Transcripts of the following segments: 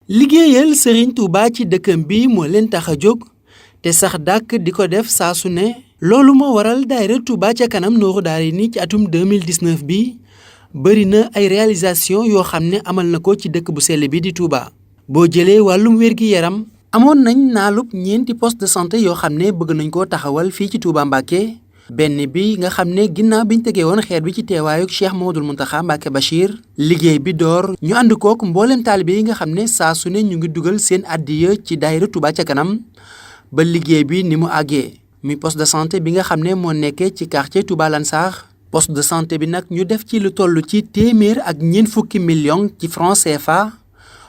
liggéeyal Serigne Touba ci dëkkam bi moo leen tax a jóg te sax dàkk di ko def saa su ne loolu moo waral daayira Touba ca kanam Nooru Daarayni ci atum 2019 bi bëri na ay réalisation yoo xam ne amal na ko ci dëkk bu sell bi di Touba. boo jëlee wàllum wér-gi-yaram amoon nañ naalub ñeenti poste de santé yoo xam ne bëgg nañ koo taxawal fii ci Touba Mbacké benn bi nga xam ne ginnaaw biñ tegee woon xeer bi ci teewaayuk Cheikh Mouhamadoul Mountakha Mbacké Bachir liggéey bi door ñu ànd kook mbooleem taalibe yi nga xam ne saa su ne ñu ngi dugal seen addiya ci daayira Touba ca kanam ba liggéey bi ni mu àggee muy poste de santé bi nga xam ne moo nekkee ci quartier Touba Lansar poste de santé bi nag ñu def ci lu toll ci téeméer ak ñeent fukki millions ci francs CFA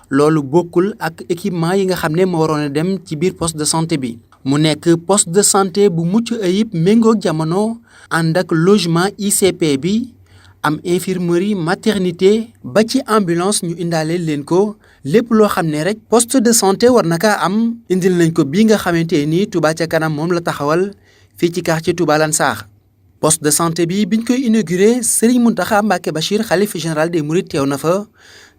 loolu bokkul ak équipement yi nga xam ne moo waroon a dem ci biir poste de santé bi mu nekk poste de santé bu mucc ayib méngoog jamono ànd ak logement ICP bi am infirmerie maternité ba ci ambulance ñu indaale leen ko lépp loo xam ne rek poste de santé war na kaa am indil nañ ko bii nga xamante ni Touba ca kanam moom la taxawal fii ci quartier Touba Lansar poste de santé bi biñ koy inauguré Serigne Mountakha Mbacké Bachir xalif général des Mourides teew na fa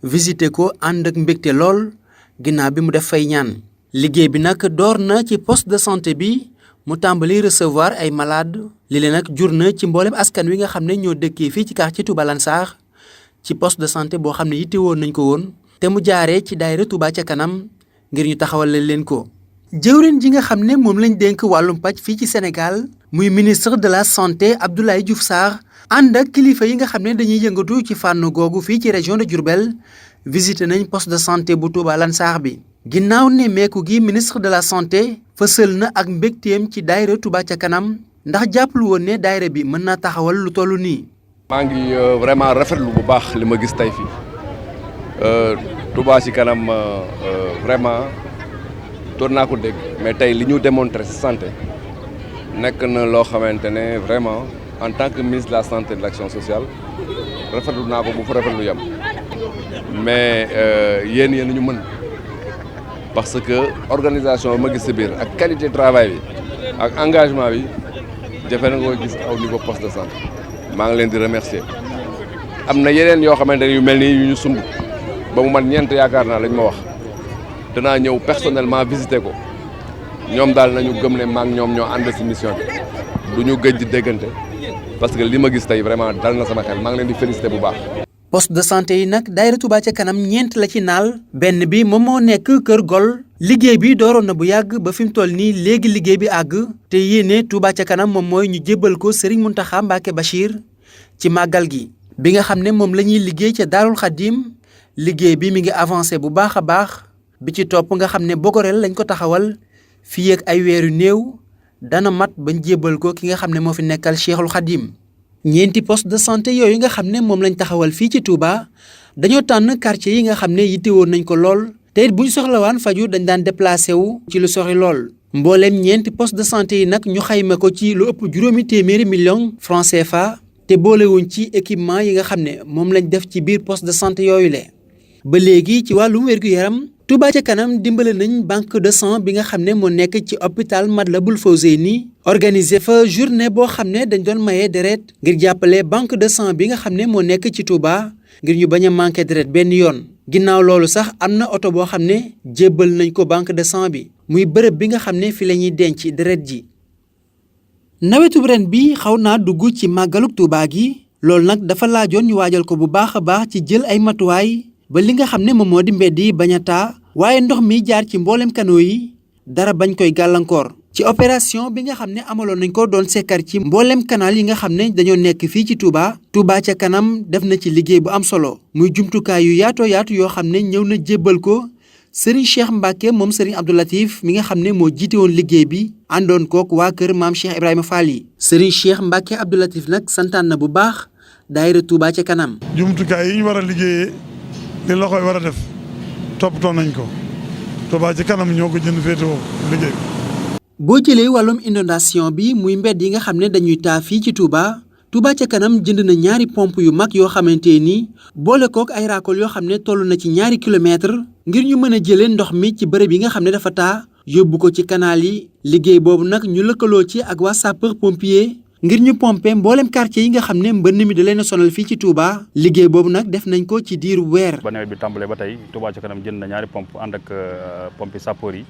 visité ko ànd ak mbégte lool ginnaaw bi mu def fay ñaan liggéey bi nag door na ci poste de santé bi mu tàmbali recevoir ay malades li leen nag jur na ci mboolem askan wi nga xam ne ñoo dëkkee fii ci quartier Touba Lansar ci poste de santé boo xam ne yitte woon nañ ko woon te mu jaaree ci daayira Touba ca kanam ngir ñu taxawal leen ko. jëwriñ ji nga xam ne moom lañ dénk wàllum paj fii ci Sénégal muy ministre de la santé Abdoulaye Diouf Sarr ànd ak kilifa yi nga xam ne dañuy yëngatu ci fànn googu fii ci région de Diourbel visité nañ poste de santé bu Touba Lansar bi. ginnaaw ne meeku gi ministre de la santé fësal na ak mbégteem ci daayira Touba ca kanam ndax jàpplu woon ne daayira bi mën naa taxawal lu toll nii. maa ngi vraiment rafetlu bu baax li ma gis tey fii Touba ci kanam vraiment doon naa ko dégg mais tey li ñu démontré ci santé nekk na loo xamante ne vraiment en tant que ministre de la santé et de l'action sociale rafetlu naa ko bu fa rafetlu yam mais yéen ñu mën. parce que organisation bi ma gis ci biir ak qualité travail bi ak engagement bi jafe na nga gis au niveau poste de santé maa ngi leen di remercier am na yeneen yoo xamante ne yu mel nii yu ñu sumb ba mu mat ñeent yaakaar naa lañ ma wax danaa ñëw personnellement visiter ko ñoom daal nañu gëm ne maa ngi ñoom ñoo ànd ci mission bi du ñu gëj di déggante parce que li ma gis tey vraiment dal na sama xel maa ngi leen di féliciter bu baax. poste de santé yi nag daayira Touba ca kanam ñeent la ci naal benn bi moom moo nekk Kër Gol liggéey bi dooroon na bu yàgg ba fi mu toll nii léegi liggéey bi àgg te yéene Touba ca kanam moom mooy ñu jébbal ko Serigne Mountakha Mbacké Bachir ci màggal gi bi nga xam ne moom la ñuy liggéey ca Daarul Xaddim liggéey bi mi ngi avancé bu baax a baax bi ci topp nga xam ne Bogorel lañ ko taxawal fii ak ay weeru néew dana mat bañ jébbal ko ki nga xam ne moo fi nekkal Cheikhul Xaddim ñeenti poste de santé yooyu nga xam ne moom lañ taxawal fii ci Touba dañoo tànn quartier yi nga xam ne yittewoon nañ ko lool te it bu ñu soxlawaan faju dañ daan déplacé wu ci lu sori lool. mbooleem ñeenti poste de santé yi nag ñu xayma ko ci lu ëpp juróomi téeméeri millions francs CFA te boolewuñ ci équipement yi nga xam ne moom lañ def ci biir poste de santé yooyu le ba léegi ci wàllum wér-gu-yaram Touba ca kanam dimbale nañ banque de sang bi nga xam ne moo nekk ci hôpital Matlaboul Fawzeyni organisé fa journée boo xam ne dañ doon maye deret ngir jàppale banque de sang bi nga xam ne moo nekk ci Touba ngir ñu bañ a manqué deret benn yoon. ginnaaw loolu sax am na oto boo xam ne jébbal nañ ko banque de sang bi muy bërëb bi nga xam ne fi la ñuy denc deret ji. nawetub ren bi xaw naa dugg ci màggaluk Touba gi loolu nag dafa laajoon ñu waajal ko bu baax a baax ci jël ay matuwaay ba li nga xam ne moom moo di mbedd yi bañ a taa waaye ndox mi jaar ci mboolem canaux yi dara bañ koy gàllankoor. ci opération bi nga xam ne amaloon nañ ko doon sekkar ci mboolem canal yi nga xam ne dañoo nekk fii ci Touba Touba ca kanam def na ci liggéey bu am solo muy jumtukaay yu yaatoo yaatu yoo xam ne ñëw na jébbal ko Serigne Cheikh Mbacké moom Serigne Abdou Latif mi nga xam ne moo jiite woon liggéey bi àndoon kook waa kër maam Cheikh Ibrahima Fall yi. Serigne Cheikh Mbacké Abdou Latif nag santaan na bu baax daayira Touba ca kanam. jumtukaay yi ñu war a liggéeyee li la koy war a def toppatoo nañ ko Touba ca kanam ñoo ko jënd féetewoo liggéey bi. boo jëlee wàllum inondation bi muy mbedd yi nga xam ne dañuy taa fii ci Touba Touba ca kanam jënd na ñaari pompe yu mag yoo xamante ni boole kook ay raakool yoo xam ne toll na ci ñaari kilomètre ngir ñu mën a jëlee ndox mi ci bërëb yi nga xam ne dafa taa yóbbu ko ci canal yi liggéey boobu nag ñu lëkkaloo ci ak waa sapeur pompier ngir ñu pomper mboolem quartier yi nga xam ne mbënn mi da leen a sonal fii ci Touba. liggéey boobu nag def nañ ko ci diiru weer. ba nawet bi tàmbalee ba tey Touba ca kanam jënd na ñaari pompe ànd ak pompe sapeur yi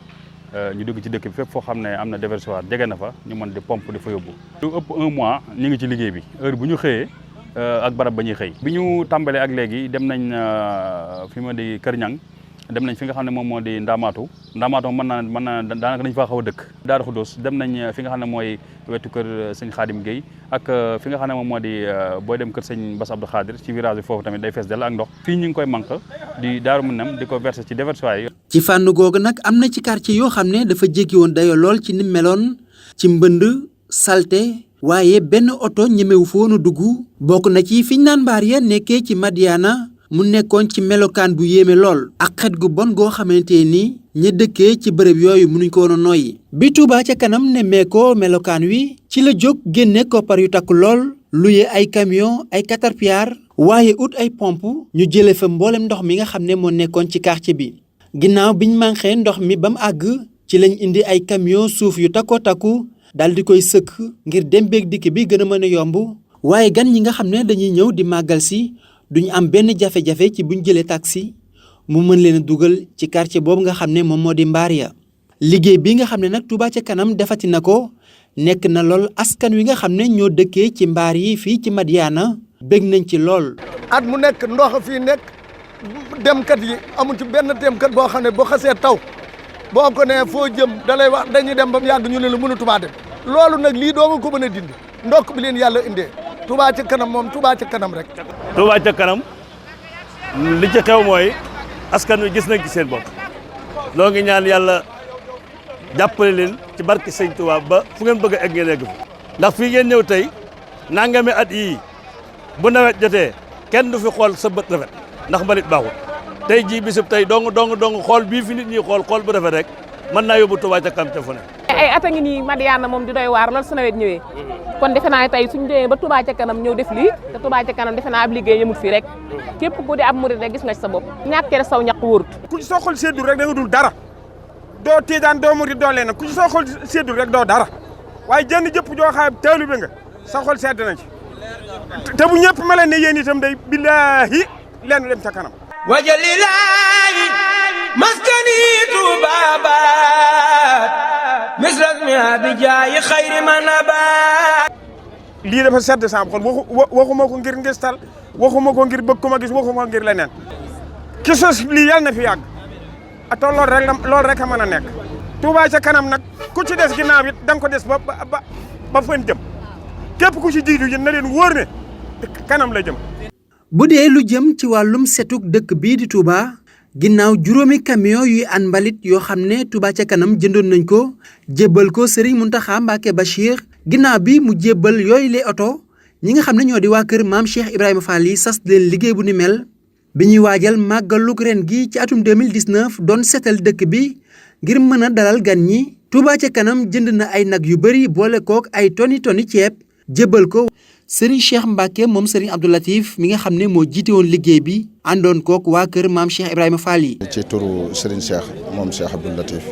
ñu dugg ci dëkk bi fépp foo xam ne am na déversoir jege na fa ñu mën di pompe di fa yóbbu. lu ëpp 1 mois ñu ngi ci liggéey bi heure bu ñu xëyee ak barab ba ñuy xëy. bi ñu tàmbalee ak léegi dem nañ fi ma di Kër Ñang dem nañ fi nga xam ne moom moo di Ndamaatu mën na daanaka dañu faa xaw a dëkk. Daaru Xudoos dem nañ fi nga xam ne mooy wetu kër sëñ Xaadim Guèye ak fi nga xam ne moom moo di booy dem kër sëñ Bass Abdou Khadir ci virage bi foofu tamit day fees dell ak ndox. fii ñu ngi koy manque di Daaru Minam di ko verser ci déversoir yi. ci fànn googu nag am na ci quartier yoo xam ne dafa jéggi woon dayoo lool ci ni meloon ci mbënd salte waaye benn oto ñemewu fa woon a dugg bokk na ci fiñ naan mbaar ya nekkee ci Madiana mu nekkoon ci melokaan bu yéeme lool ak xet gu bon goo xamante ni ña dëkkee ci bërëb yooyu mënuñ ko woon a noyyi. bi Touba ca kanam nemmeekoo melokaan wi ci la jóg génne koppar yu takku lool luye ay camion ay caterpillar waaye ut ay pompe ñu jële fa mboolem ndox mi nga xam ne moo nekkoon ci quartier bi. ginnaaw biñ manqué ndox mi ba mu àgg ci lañ indi ay camion suuf yu takkoo takku daal di koy sëkk ngir dem beeg dikk bi gën a mën a yomb waaye gan ñi nga xam ne dañuy ñëw di màggal si duñu am benn jafe-jafe ci buñ jëlee taxi mu mën leen a dugal ci quartier boobu nga xam ne moom moo di mbaar ya. liggéey bi nga xam ne nag Touba ca kanam defati na ko nekk na lool askan wi nga xam ne ñoo dëkkee ci mbaar yi fii ci Madiana bég nañ ci lool. at mu nekk ndox fii nekk demkat yi amul ci benn demkat boo xam ne boo xasee taw boo ko nee foo jëm dalay wax dañuy dem ba mu yàgg ñu ne la mënatuma dem loolu nag lii doo nga ko mën a dindi ndokk bi leen yàlla indee Touba ca kanam moom Touba ca kanam rek. Touba ca kanam li ci xew mooy askan wi gis nañ ci seen bopp loo ngi ñaan yàlla jàppale leen ci barke Sëñ Touba ba fu ngeen bëgg a egg ngeen egg fi ndax fii ngeen ñëw tey nangami at yii bu nawet jotee kenn du fi xool sa bët rafet ndax mbalit baaxul tey jii bisub tey dong xool bii fi nit ñi xool bu rafet rek mën naa yóbbu Touba ca kanam te fu ne. ay at a ngi nii Madiana moom di doy waar lool su nawet ñëwee kon defe naa tey suñu demee ba Touba ca kanam ñëw def lii te Touba ca kanam defe naa ab liggéey yëmut fii rek képp ku di ab murid rek gis nga ci sa bopp ñàkkee saw ñaq wóorut. ku ci soo xool seddul rek da nga dul dara doo tiijaan doo murid doo leen ku ci soo xool seddul rek doo dara waaye jënd jëpp joo xam taalibe nga sa xol sedd na ci te bu ñëpp mel ne yéen itam day billaahi leen dem ca kanam. wajalilaahi maskani tuubaabaat misrasmi abijaayi xayri manabaat. lii dafa sedd sama xol waxuma ko ngir ngistal waxuma ko ngir bëgg ko ma gis waxuma ko ngir leneen ki sos lii yàlla na fi yàgg te loolu rek a mën a nekk. Touba ca kanam nag ku ci des ginnaaw it da nga ko des ba fan jëm képp ku ci jiitu yéen na leen wóor ne kanam la jëm. bu dee lu jëm ci wàllum setuk dëkk bii di Touba ginnaaw juróomi camion yuy an mbalit yoo xam ne Touba ca kanam jëndoon nañ ko jébbal ko Serigne Mountakha Mbacké Bachir ginnaaw bi mu jébbal yooyu le oto ñi nga xam ne ñoo di waa kër maam Cheikh Ibrahima Fall yi sas leen liggéey bu ni mel bi ñuy waajal màggalug ren gi ci atum 2019 doon setal dëkk bi ngir mën a dalal gan ñi Touba ca kanam jënd na ay nag yu bari boole kook ay toni ceeb jébbal ko Serigne Cheikh Mbacké moom Serigne Abdou Latif mi nga xam ne moo jiite woon liggéey bi àndoon kook waa kër maam Cheikh Ibrahima Fall yi. ci turu Serigne Cheikh moom Cheikh Abdou Latif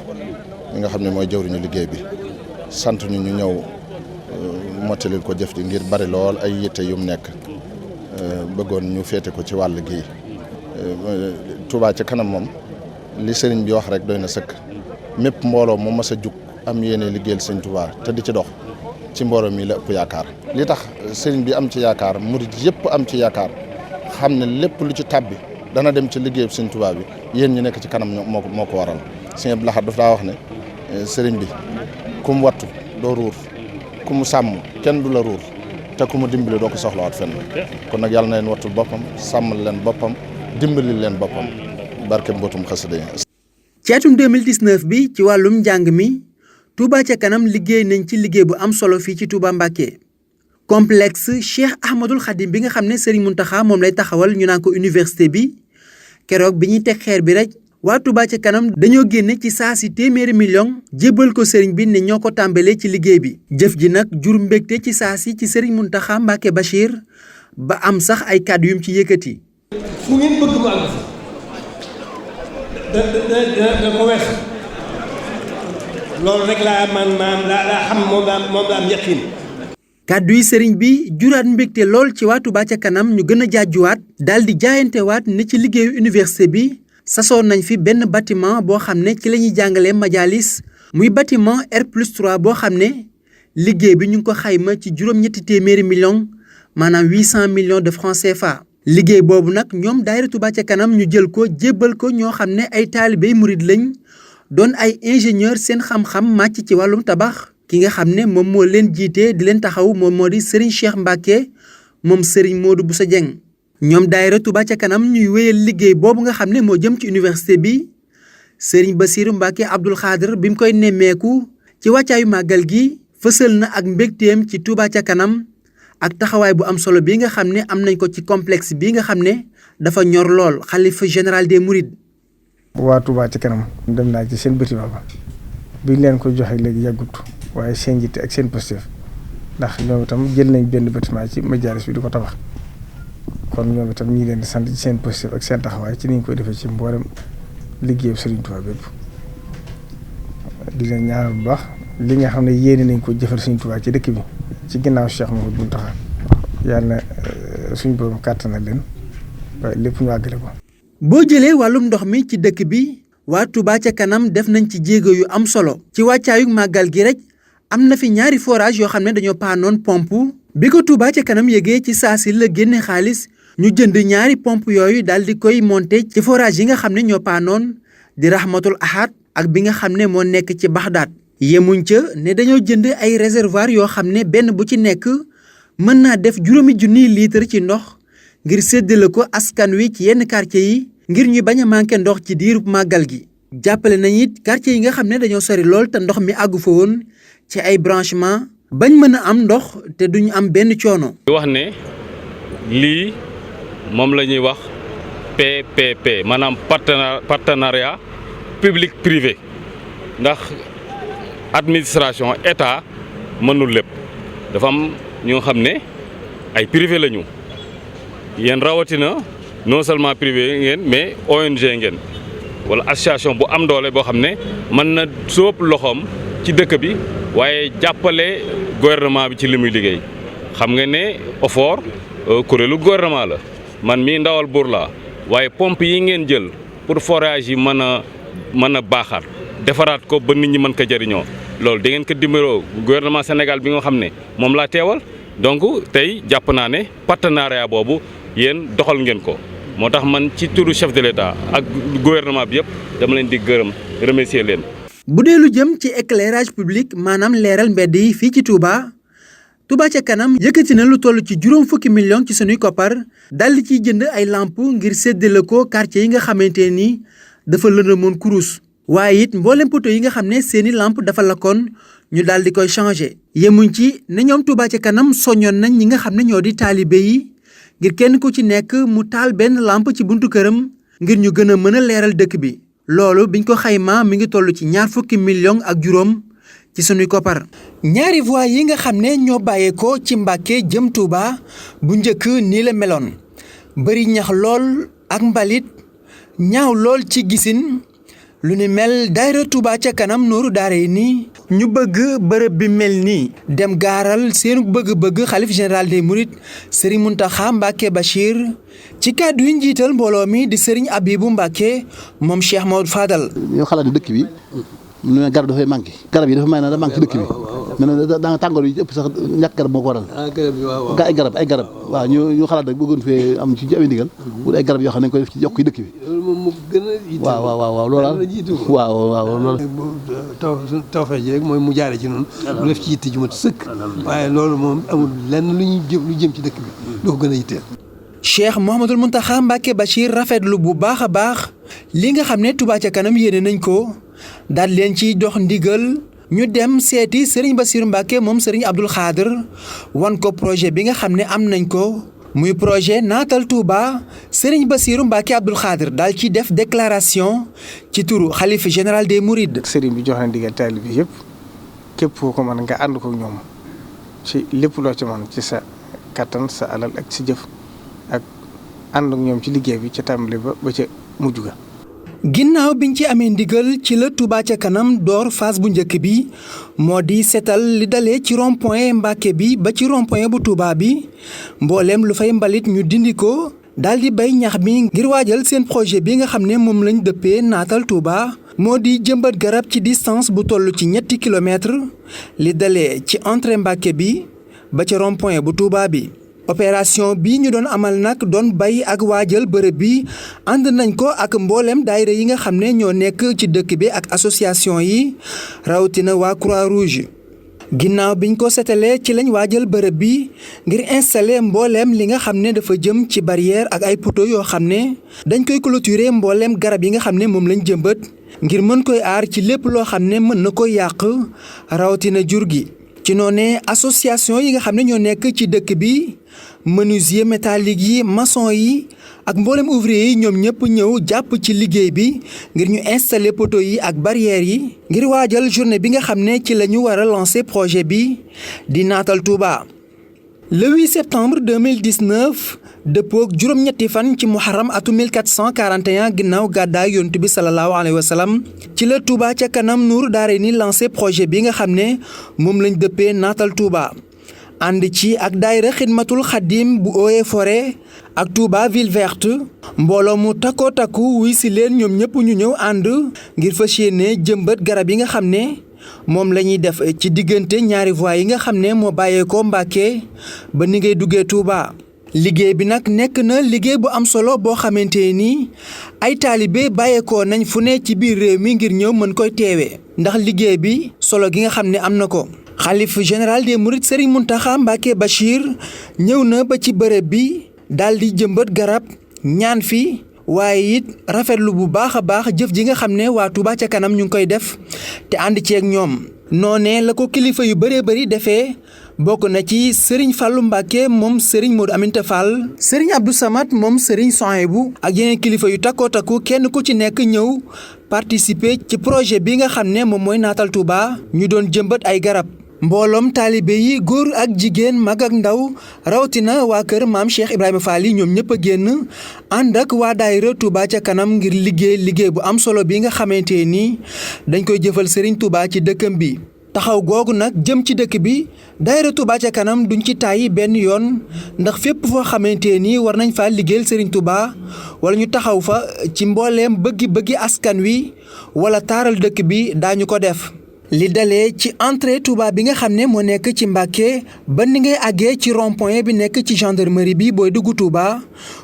mi nga xam ne mooy jëwriñu liggéey bi sant ñu ñëw mottalil ko jëf ji ngir bari lool ay yitte yum nekk bëggoon ñu féete ko ci wàll gi Touba ca kanam moom li Serigne bi wax rek doy na sëkk mépp mbooloo mu mas a jug am yéene liggéeyal Serigne Touba te di ci dox. ci mbooloo mi la ëpp yaakaar li tax sëriñ bi am ci yaakaar murid yëpp am ci yaakaar xam ne lépp lu ci tàbbi dana dem ci liggéeyub sëriñ Tuubaa bi yéen ñi nekk ci kanam moo ko waral sëriñ Abdou Lahad daf daa wax ne sëriñ bi ku mu wattu doo ruur ku mu sàmm kenn du la ruur te ku mu dimbali doo ko soxlawaat fenn kon nag yàlla na leen wattul boppam sàmmal leen boppam dimbali leen boppam barke mbootum xasida yi. ci atum 2019 bi ci wàllum njàng mi Touba ca kanam liggéey nañ ci liggéey bu am solo fii ci Touba Mbacké complexe Cheikh Ahmadoul Khadim bi nga xam ne Serigne Mountakha moom lay taxawal ñu naan ko université bi keroog bi ñuy teg xeer bi rek waa Touba ca kanam dañoo génne ci saa si téeméeri million jébbal ko Serigne bi ne ñoo ko tàmbalee ci liggéey bi jëf ji nag jur mbégte ci saa si ci Serigne Mountakha Mbacké Bachir ba am sax ay kàddu yum ci yëkkati. fu ngeen bëgg mu àgg da ko wees loolu rek laa man laa xam moom la am yaqin. kàddu yi sëriñ bi juraat mbégte lool ci waa Touba ca kanam ñu gën a jaajuwaat daal di jaayantewaat ne ci liggéeyu université bi sasoon nañ fi benn bâtiment boo xam ne ci la ñuy jàngalee majalis muy bâtiment R+3 boo xam ne liggéey bi ñu ngi ko xayma ci juróom-ñetti téeméeri millions maanaam 800 millions de francs CFA. liggéey boobu nag ñoom daayira Touba ca kanam ñu jël ko jébbal ko ñoo xam ne ay taalibey murid lañ doon ay ingénieur seen xam-xam màcc ci wàllum tabax ki nga xam ne moom moo leen jiite di leen taxaw moom moo di Serigne Cheikh Mbacke moom Serigne Modou Bousso Dieng ñoom daayira Touba ca kanam ñuy wéyal liggéey boobu nga xam ne moo jëm ci université bi Serigne Bassirou Mbacke Abdoul Khadr bi mu koy nemmeeku ci wàccaayu màggal gi fësal na ak mbégteem ci Touba ca kanam ak taxawaay bu am solo bi nga xam ne am nañ ko ci complexe bi nga xam ne dafa ñor lool xalifa général des Mourides. waa Touba ca kanam dem naa ci seen bâtiment ba biñ leen ko joxe léegi yàggut waaye seen jiite ak seen positif ndax ñoom itam jël nañ benn bâtiment ci majalis bi di ko tabax kon ñoom itam ñi leen di sant ci seen positif ak seen taxawaay ci niñ koy defee ci mboolem liggéeyu Serigne Touba bépp di leen ñaanal bu baax li nga xam ne yéene nañ ko jëfal Serigne Touba ci dëkk bi ci ginnaaw Cheikh Mouhamadou Mountakha yàlla na suñu borom kàttanal leen waaye lépp ñu àggale ko. boo jëlee wàllum ndox mi ci dëkk bi waa Touba ca kanam def nañ ci jéego yu am solo ci wàccaayu màggal gi rek am na fi ñaari forage yoo xam ne dañoo paanoon pompe bi ko Touba ca kanam yëgee ci saa si la génne xaalis ñu jënd ñaari pompe yooyu daal di koy monter ci forage yi nga xam ne ñoo paanoon di Rahmatul Ahad ak bi nga xam ne moo nekk ci Baxdaat yemuñ ca ne dañoo jënd ay réservoir yoo xam ne benn bu ci nekk mën naa def 5,000 litre ci ndox ngir séddale ko askan wi ci yenn quartier yi ngir ñu bañ a manqué ndox ci diirub màggal gi. jàppale nañ it quartier yi nga xam ne dañoo sori lool te ndox mi àggu fa woon ci ay branchement bañ mën a am ndox te duñu am benn coono. di wax ne lii moom la ñuy wax PPP maanaam partenariat public privé ndax administration état mënul lépp dafa am ñoo xam ne ay privé la ñu yéen rawatina non seulement privé ngeen mais ONG ngeen wala association bu am doole boo xam ne mën na sóob loxoom ci dëkk bi waaye jàppale gouvernement bi ci li muy liggéey xam nga ne OFOR kuréelu gouvernement la man mii ndawal buur laa waaye pompe yi ngeen jël pour forage yi mën a baaxaat defaraat ko ba nit ñi mën ko jëriñoo loolu da ngeen ko dimbaloo gouvernement Sénégal bi nga xam ne moom laa teewal donc tey jàpp naa ne partenariat boobu yéen doxal ngeen ko moo tax man ci turu chef de l'État ak gouvernement bi yëpp dama leen di gërëm remercier leen. bu dee lu jëm ci éclairage public maanaam leeral mbedd yi fii ci Touba Touba ca kanam yëkkati na lu toll ci 40 millions ci sunuy koppar dal di ciy jënd ay lampe ngir séddale ko quartier yi nga xamante ni dafa lëndëmoon kurus. waaye it mboolem poto yi nga xam ne seeni lampe dafa lakkoon ñu daal di koy changé yemuñ ci ne ñoom Touba ca kanam soññoon nañ ñi nga xam ne ñoo di taalibe yi ngir kenn ku ci nekk mu taal benn lampe ci buntu këram ngir ñu gën a mën a leeral dëkk bi. loolu biñ ko xaymaa mi ngi toll ci 20 millions ak juróom ci sunuy koppar. ñaari voies yi nga xam ne ñoo bàyyeekoo ci Mbàkke jëm Touba bu njëkk nii la meloon bëri ñax lool ak mbalit ñaaw lool ci gisin. lu ni mel daayira Touba ca kanam nooru daara yi nii ñu bëgg bërëb bi mel nii dem gaaral seenu bëgg-bëgg xalif général des Mourides Serigne Mountakha Mbacké Bachir ci kàddu yi njiital mbooloo mi di Serigne Abibou Mbacké moom Cheikh Maodo Fadal. ñoo xalaat ne dëkk bi lu ne garab dafay manqué garab yi dafa may na da manqué ci dëkk bi mais nag daa nga tàngoor yi ëpp sax ñàkk garab moo ko waral ay garab waaw ñu xalaat rek bëggoon fee am ci ay ndigal wala ay garab yoo xam ne koy def ci yokk yi dëkk bi waaw loolu loolu tawfeex ji rek mooy mu jaare ci noonu mu def ci yitte ju mat sëkk waaye loolu moom amul lenn lu jëm ci dëkk bi lu ko gën a yitteel. Cheikh Mouhamadoul Mountakha Mbacké Bachir rafetlu bu baax a baax li nga xam ne Touba ca kanam yéene nañ ko daal leen ciy dox ndigal ñu dem seeti Serigne Bassirou Mbacké moom Serigne Abdoul Khadr wan ko projet bi nga xam ne am nañ ko muy projet naatal Touba Serigne Bassirou Mbacké Abdoul Khadr daal ci def déclaration ci turu xalifa général des Mourides. Serigne bi jox na ndigal taalibe bi yëpp képp koo ko mën nga ànd ko ñoom ci lépp loo ci mën ci sa kattan sa alal ak sa jëf ak ànd ak ñoom ci liggéey bi ca tàmbali ba ca mujj ga. ginnaaw biñ ci amee ndigal ci la Touba ca kanam door phase bu njëkk bi moo di seetal li dalee ci rond-point Mbàkke bi ba ci rond-point bu Touba bi mbooleem lu fay mbalit ñu dindi ko daal di bay ñax mi ngir waajal seen projet bi nga xam ne moom lañ dëppee naatal Touba moo di jëmbat garab ci distance bu toll ci 3 kilomètres li dalee ci entrée Mbàkke bi ba ci rond-point bu Touba bi. opération bi ñu doon amal nag doon bay ak waajal bërëb bi ànd nañ ko ak mboolem daayira yi nga xam ne ñoo nekk ci dëkk bi ak association yi rawatina waa Croix-Rouge. ginnaaw biñ ko setalee ci lañ waajal bërëb bi ngir installer mboolem li nga xam ne dafa jëm ci barrière ak ay poteaux yoo xam ne dañ koy clôturer mboolem garab yi nga xam ne moom lañ jëmbat ngir mën koy aar ci lépp loo xam ne mën na koy yàq rawatina jur gi. ci noonee association yi nga xam ne ñoo nekk ci dëkk bi menuisier métallique yi maçon yi ak mboolem ouvrier yi ñoom ñëpp ñëw jàpp ci liggéey bi ngir ñu installer poteaux yi ak barrières yi ngir waajal journée bi nga xam ne ci la ñu war a lancer projet bi di naatal Touba. le 8 septembre 2019 dëppook juróom-ñetti fan ci muharram atum 1441 ginnaaw gàddaay yonent bi salallaahu alayhi wa sallam ci la Touba ca kanam Nour Daarayni lancé projet bi nga xam ne moom lañ dëppee naatal Touba. ànd ci ak daayira xidmatul xadim bu Eaux et Forêts ak Touba ville verte mbooloo mu takkoo takku wuy si leen ñoom ñëpp ñu ñëw ànd ngir fas yéene jëmbat garab yi nga xam ne moom la ñuy def ci diggante ñaari voies yi nga xam ne moo bàyyeekoo Mbàkke ba ni ngay duggee Touba. liggéey bi nag nekk na liggéey bu am solo boo xamante ni ay taalibe bàyyeekoo nañ fu ne ci biir réew mi ngir ñëw mën koy teewee ndax liggéey bi solo gi nga xam ne am na ko. xalif général des mourides Serigne Mountakha Mbacké Bachir ñëw na ba ci bërëb bi daal di jëmbat garab ñaan fi waaye it rafetlu bu baax a baax jëf ji nga xam ne waa Touba ca kanam ñu ngi koy def te ànd ceeg ñoom. noonee la ko kilifa yu bëree bëri defee bokk na ci Serigne Fallou Mbacké moom Serigne Modou Aminta Fall Serigne Abdou Samad moom Serigne Souhaïbou ak yeneen kilifa yu takkoo takku kenn ku ci nekk ñëw participer ci projet bi nga xam ne moom mooy naatal Touba ñu doon jëmbat ay garab. mbooloom taalibe yi góor ak jigéen mag ak ndaw rawatina waa kër maam Cheikh Ibrahima Fall yi ñoom ñëpp a génn ànd ak waa daayira Touba ca kanam ngir liggéey bu am solo bi nga xamante ni dañ koy jëfal Serigne Touba ci dëkkam bi. taxaw googu nag jëm ci dëkk bi daayira Touba ca kanam duñ ci tàyyi benn yoon ndax fépp foo xamante ni war nañ faa liggéeyal Serigne Touba wala ñu taxaw fa ci mbooleem bëggi askan wi wala taaral dëkk bi daañu ko def. li dalee ci entrée Touba bi nga xam ne moo nekk ci Mbàkke ba ni ngay àggee ci rond-point bi nekk ci gendarmerie bi booy dugg Touba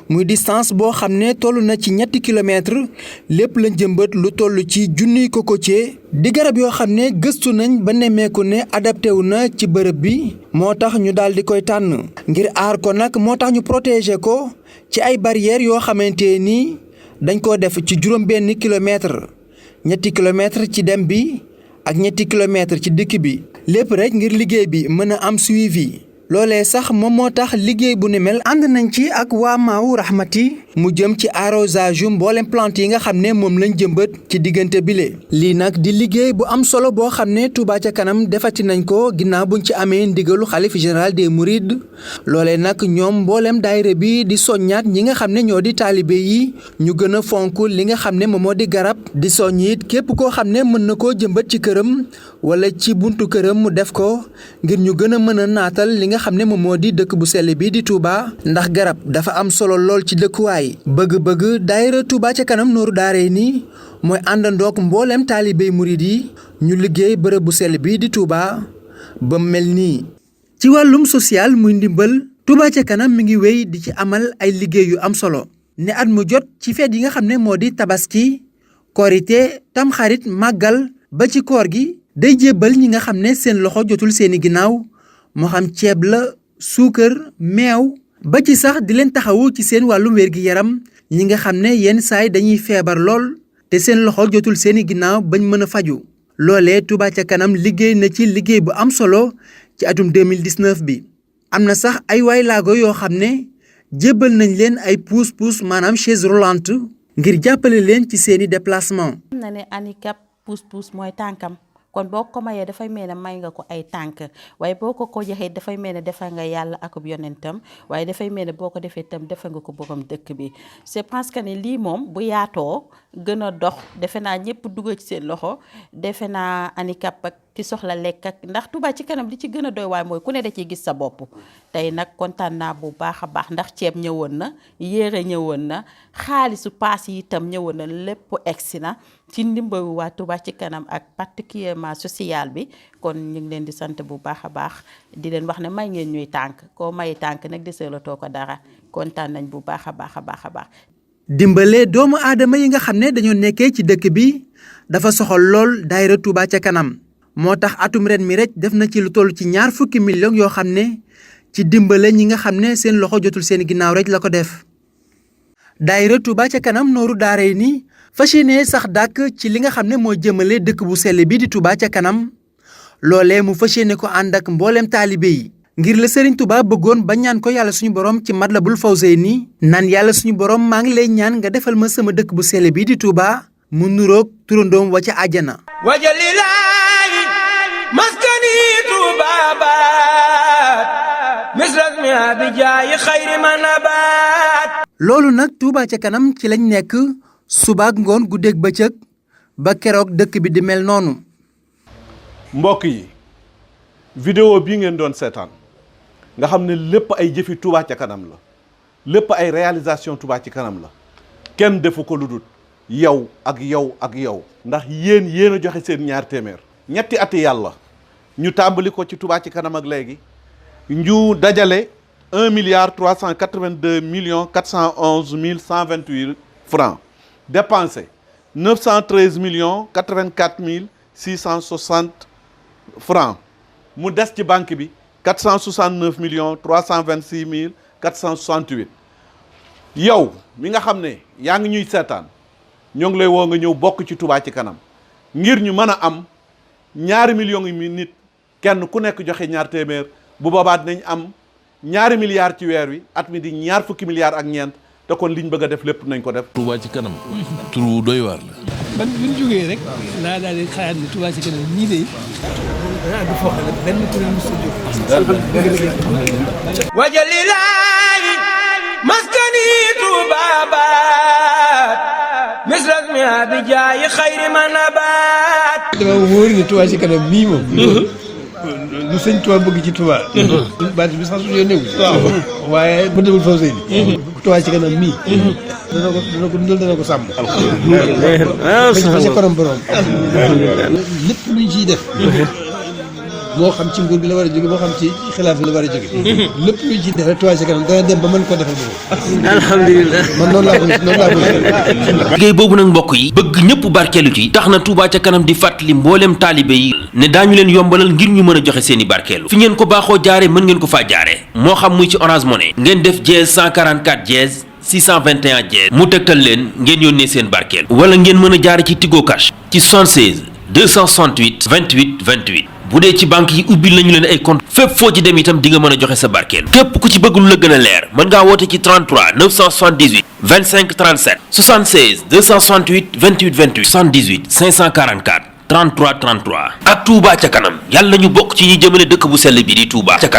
muy distance boo xam ne toll na ci 3 kilomètres lépp lañ jëmbat lu toll ci junniy cocotier di garab yoo xam ne gëstu nañ ba nemmeeku ne adapté wu na ci bërëb bi moo tax ñu daal di koy tànn ngir aar ko nag moo tax ñu protéger ko ci ay barrières yoo xamante ni dañ koo def ci juróom-benn kilomètre 3 kilomètres ci dem bi ak 3 kilomètres ci dëkk bi lépp rek ngir liggéey bi mën a am suivi loolee sax moom moo tax liggéey bu ni mel ànd nañ ci ak waa Maawu Rahmati mu jëm ci arrosage yu mboolem plante yi nga xam ne moom lañ jëmbat ci diggante bile. lii nag di liggéey bu am solo boo xam ne Touba ca kanam defati nañ ko ginnaaw buñ ci amee ndigalu xalif général des mourides loolee nag ñoom mboolem daayira bi di soññaat ñi nga xam ne ñoo di taalibe yi ñu gën a fonk li nga xam ne moom moo di garab di soññ it képp koo xam ne mën na koo jëmbat ci këram wala ci buntu këram mu def ko ngir ñu gën a mën a naatal li nga xam ne moom moo di dëkk bu sell bi di Touba ndax garab dafa am solo lool ci dëkkuwaay bëgg-bëgg daayira Touba ca kanam Nooru Daarayni mooy àndandoog mboolem taalibey murid yi ñu liggéey bërëb bu sell bi di Touba ba mel nii. ci wàllum social muy ndimbal Touba ca kanam mi ngi wéy di ci amal ay liggéey yu am solo ne at mu jot ci feet yi nga xam ne moo di tabaski korite tamxarit màggal ba ci koor gi day jébbal ñi nga xam ne seen loxo jotul seeni ginnaaw moo xam ceeb la suukar meew ba ci sax di leen taxawu ci seen wàllum wér-gi-yaram ñi nga xam ne yenn saay dañuy feebar lool te seen loxo jotul seeni ginnaaw bañ mën a faju loolee Touba ca kanam liggéey na ci liggéey bu am solo ci atum 2019 bi am na sax ay waay laago yoo xam ne jébbal nañ leen ay pousse-pousse maanaam chaise roulante ngir jàppale leen ci seeni déplacement. xam na ne handicap pousse-pousse mooy tànkam kon boo ko mayee dafay mel ne may nga ko ay tànk waaye boo ko joxee dafay mel ne defal nga yàlla akub yonentam waaye dafay mel ne boo ko defee itam defal nga ko borom dëkk bi c'est parce que ne lii moom bu yaatoo gën a dox defe naa ñëpp dugal ci seen loxo defe naa handicap ak ki soxla lekk ak ndax Touba ci kanam li ci gën a doy waay mooy ku ne da ciy gis sa bopp tey nag kontaan naa bu baax a baax ndax ceeb ñëwoon na yére ñëwoon na xaalisu paas yi itam ñëwoon na lépp egsi na ci ndimbalu waa Touba ci kanam ak particulièrement social bi kon ñu ngi leen di sant bu baax a baax di leen wax ne may ngeen ñuy tànk koo may tànk nag deseelatoo ko dara kontaan nañ bu baax a baax a baax a baax. dimbale doomu aadama yi nga xam ne dañoo nekkee ci dëkk bi dafa soxal lool daayira Touba ca kanam moo tax atum ren mi rek def na ci lu toll ci 20 millions yoo xam ne ci dimbale ñi nga xam ne seen loxo jotul seen ginnaaw rek la ko def. daayira Touba ca kanam nooru daaray ni fas yéene sax dàkk ci li nga xam ne moo jëmale dëkk bu sell bi di Touba ca kanam loolee mu fas yéene ko ànd ak mbooleem taalibe yi ngir la Serigne Touba bëggoon ba ñaan ko yàlla suñu borom ci Matlabul Fawzayni naan yàlla suñu borom maa ngi lay ñaan nga defal ma sama dëkk bu sell bi di Touba mu nuroog turandoom wa ca àjjana. wajalilaayi maskani tuubaabaat misrasmi abijaayi xayri manabaat. loolu nag Touba ca kanam ci lañ nekk subaak ngoon guddeeg bëccëg ba keroog dëkk bi di mel noonu. mbokk yi vidéo bii ngeen doon seetaan nga xam ne lépp ay jëfi Touba ca kanam la lépp ay réalisation Touba ci kanam la kenn defu ko lu dul yow ak yow ak yow ndax yéen a joxe seen 2 téeméer ñetti ati yàlla ñu tàmbali ko ci Touba ci kanam ak léegi ñu dajale 1,382,411,128 francs dépensé 913,084,660 francs mu des ci banque bi 469,326,468 yow mi nga xam ne yaa ngi ñuy seetaan ñoo ngi lay woo nga ñëw bokk ci Touba ci kanam ngir ñu mën a am 2 millions yi nit kenn ku nekk joxe 2 téeméer bu boobaa dinañ am 2 milliards ci weer wi at mi di 20 milliards ak ñeent te kon liñ bëgg a def lépp nañ ko def. Touba ci kanam turu doy waar la. man bi ñu jógee rek naa daal di xalaat ne Touba ci kanam ñii de du foo xam ne benn kuréel mu sa jóg. wajalilaayi maskani tuubaabaat misrasmi abijaayi xayri manabaat. dama wóor ne Touba ci kanam mii moom. lu sëñ Touba bëgg ci Touba. baat bi sax suñu néew. waaye Matlabul Fawzayni. Touba ci kanam mii. dana ko dundal dana ko sàmm. alhamdulilah. ba ci kanam borom. lépp luñ ciy def. moo xam ci nguur gi la war a jóge moo xam ci xilaaf bi la war a jóge. lépp luñ ciy def rek Touba ci kanam dana dem ba mën koo defal moom. alhamdulilah. man noonu laa ko liggéey boobu nag mbokk yi bëgg ñëpp barkeelu ci tax na Touba ca kanam di fàttali mbooleem taalibe yi ne daañu leen yombalal ngir ñu mën a joxe seeni barkeelu fi ngeen ko baaxoo jaare mën ngeen ko faa jaare moo xam muy ci Orange Money ngeen def dièse 144 dièse 621 dièse mu tegtal leen ngeen yónnee seen barkeelu wala ngeen mën a jaare ci Tigo Cash ci 76 268 28 28 bu dee ci banque yi ubbil nañu leen ay compte fépp foo ci dem itam di nga mën a joxe sa barkeelu képp ku ci bëgg lu la gën a leer mën ngaa woote ci 33 978 25 37 76 268 28 28 78 544 33 33 ak Touba ca kanam yàlla ñu bokk ci ñi jëmale dëkk bu sell bi di Touba ca kanam